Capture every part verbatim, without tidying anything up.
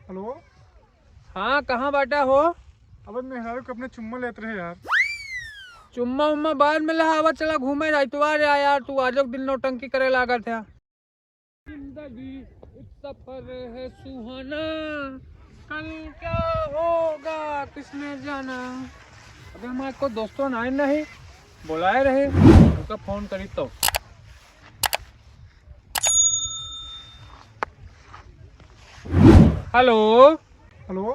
हेलो। हाँ, कहाँ बाटा हो? अब मेहरारू के अपने चुम्मा लेत रहे यार। चुम्मा उम्मा बाद में लहा, आवा चला घूमे, इतवार है यार, तू आजो के दिन नौटंकी करे लागत है। जिंदगी एक सफर है सुहाना, कल क्या होगा किसने जाना। अबे हमारे को दोस्तों ना आए नहीं, बुलाए रहे, उनका फोन करी तो। हेलो। हेलो।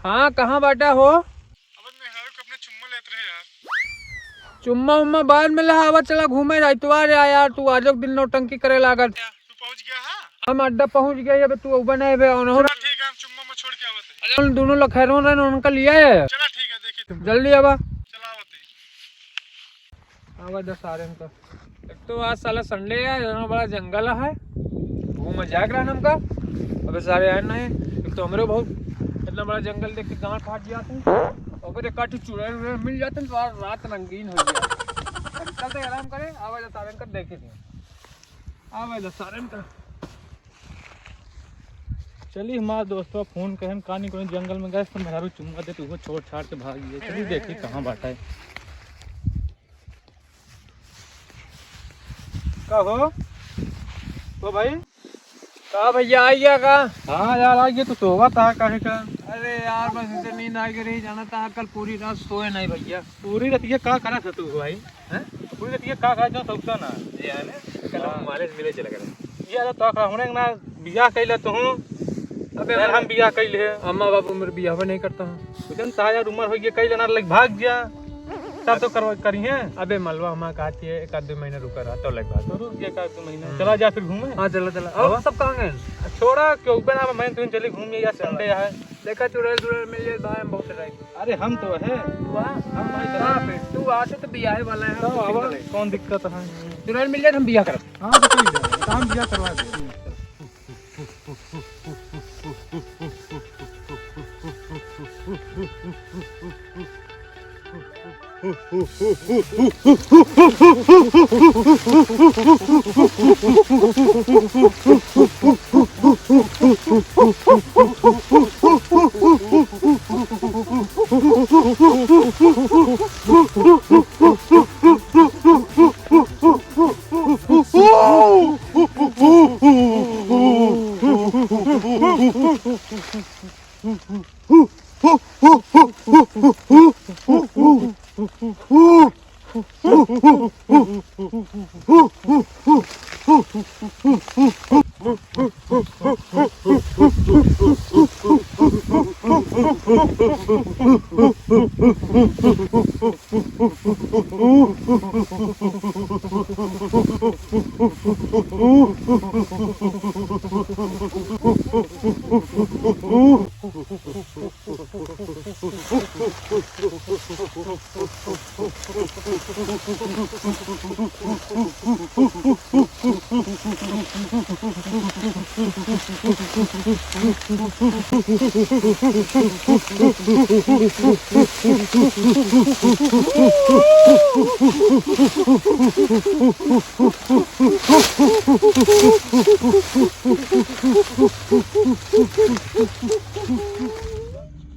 हाँ, कहाँ बाटा हो? अब मेहरारू के अपने चुम्मा लेत रहे यार। चुम्मा उम्मा बाद में लहा, आवा चला घूमे, इतवार है यार, तू आजो के दिन नौटंकी करे लागत। तू पहुँच गया है? हम अड्डा पहुँच गए, अबे तू उबे नहीं बे, उन्हों चला ठीक है, हम चुम्मा में छोड़ के आवत है। अरे उन दोनों लखैरों रहे, उनका लिया है। चला ठीक है, देखी तुम। जल्दी आवा। चला आवत है। आवा दस सारे का। एक तो आज साला संडे है, इतना बड़ा जंगल है, घूम जाग रहा हमका। अबे सारे आए नहीं, एक तो हमरे बहुत इतना बड़ा जंगल देख के गांड फाट जाते हैं। अबे एक काठी चुड़ैल उड़ैल मिल जाते हैं तो आज रात रंगीन हो गया। चलते आराम करें, आवा जा सारे का देखे थे। आवा जा सारे का। चली हमार दोस्तवा फोन करें, का नहीं करें, जंगल में गए तो मेहरारू चुम्मा दे, तो वो छोड़ छाड़ के भाग गए। चली देखी कहाँ बाटा है। का हो? तो भाई? का भैया, आ गया का? हाँ यार, आ गया। तो सोवा था काहे का? अरे यार, बस इसे नींद आ गई रही, जाना था कल पूरी रात सोए नहीं भैया। पूरी रात ये का करा था तू भाई? हैं? पूरी रात ये का करा जो सोता ना? ये है ना, कल हम हाँ। मालिश मिले चला करें। ये तो, तो हमरे ना बियाह कैले तू। अबे यार, हम बियाह कैले। अम्मा बाबू मेरे बियाह नहीं करता हूँ। कुछ ना यार, उम्र हो गई, कैले ना, लाइक भाग जा। सब तो करवा, करिए। अबे मलवा, हमार कहती है, एक आध दो महीना रुका रहा, तो लग बात। तो रुक गया एक आध दो महीना। हम्म। चला जा फिर घूमे। हाँ, चला, चला। और अब सब कहाँ गए? छोड़ा, क्यों बना, मैं तुम चली घूम, या संडे है। देखा, चुड़ैल, चुड़ैल मिल जाए, भाई, हम बहुत रहे। अरे, हम तो है। तू आ? हम भाई कहाँ पे? तू आते तो बियाहे वाला है, हम तो तो आवा, कौन दिक्कत है? चुड़ैल मिल जाए, हम बियाह करब। हाँ, तो कोई नहीं, काम बियाह करवा दे।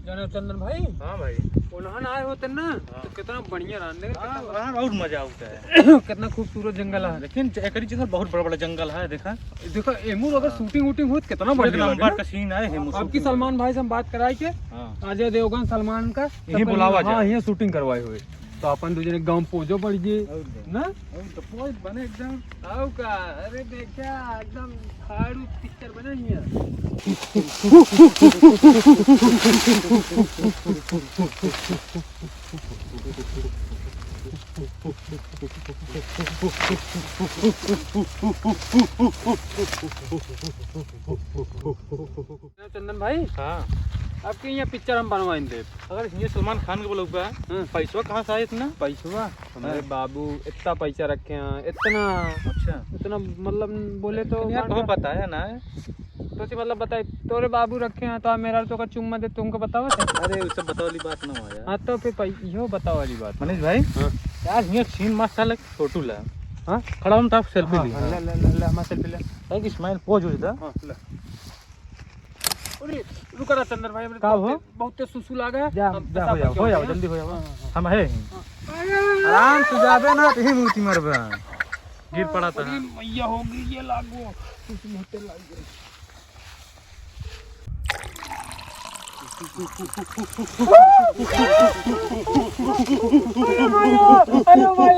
जाने चंदन भाई, हाँ भाई। उन्हन आए होते ना, हाँ। तो कितना बढ़िया रहने, हाँ, कितना वहाँ बहुत मजा आता है। कितना खूबसूरत जंगल है। लेकिन ज-, एकरी जंगल बहुत बड़ा बड़ा जंगल है, देखा। देखा, एमू अगर हाँ। शूटिंग वूटिंग होत, कितना एक बढ़िया नंबर लगे। का सीन है, हेमू अब की शूटिंग सलमान भाई से हम बात कराई के, हाँ। अजय देवगन, सलमान का, यहीं अपन बुलावा हाँ, जाए। यहीं शूटिंग करवाए हुए। तो अपन दो जने गाँव पोजो बढ़ गए, और क्या। ना? और तो पोज बने एकदम। आओ का? अरे देखा, एकदम फाड़ू पिक्चर बना हिया। चंदन भाई, हाँ। आपके यहाँ पिक्चर हम बनवाइन देब। अगर हियाँ सलमान खान के बोलौबा, हाँ। पैसवा कहाँ से आए इतना? पैसवा? हमारे हाँ। बाबू इतना पैसा रखे हैं, इतना, अच्छा। इतना मतलब बोले तो यार, मान तुम्हें के पता है ना? तो से मतलब बताए, तोरे बाबू रखे हैं, तो आप मेरा तो का चुम्मा दे, तुमको बतावा थे? अरे, वो सब बतावे वाली बात ना हो यार। हाँ, तो फिर पै-, इहो बतावे वाली बात। मनीष भाई, हाँ। यार, हियाँ सीन मस्त है, लाइक फोटो ला। हाँ? खड़ा हम तो आप सेल्फी हाँ, ली। हाँ, हाँ। ले, ले, ले, ले, हमारा सेल्फी ले। एक स्माइल पोज हो जाता। हाँ, ले। अरे, रुका रहा चंदन भाई, हमरे का हो? बहुते, बहुते सुसु लागा है। जा, हम जा, पेशाब हो जाओ, करके हो आओ, आओ। जल्दी हो जाओ। हाँ, हाँ, हाँ। हम है ही। हाँ। आराम से जाबे ना, तो ही मूती मरबे। गिर पड़ा था। अरे मैया हो गई, ये लागो। सुसु बहुते लाग गई। अरे भाई, अरे भाई।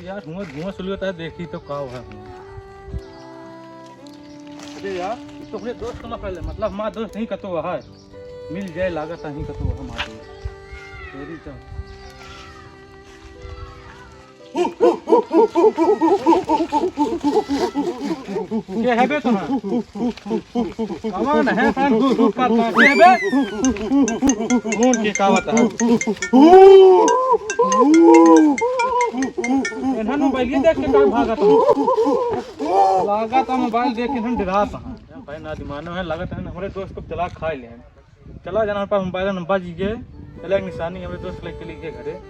यार, हुआँ धुआँ सुलगता है, देखी तो का है। अरे यार, ई तो अपने दोस्त का मसला है, मतलब हमार दोस्त नहीं कतो है, मिल जाए लागत है, नहीं कतो है हमार दोस्त। तेरी तो। के हबे तोहार? कवन है सन तू तू करता? के हबे? कौन के कावत है? एन्हन मोबाइल देख के का भागत है? लागत है मोबाइल देख के हम डरात हैं। भाई ना दिमानो है, लागत है हमरे दोस्त को चला खा ले। चला जाना पर मोबाइल नंबर जी के, चले एक निशानी हमरे दोस्त लेके चली गए घरे।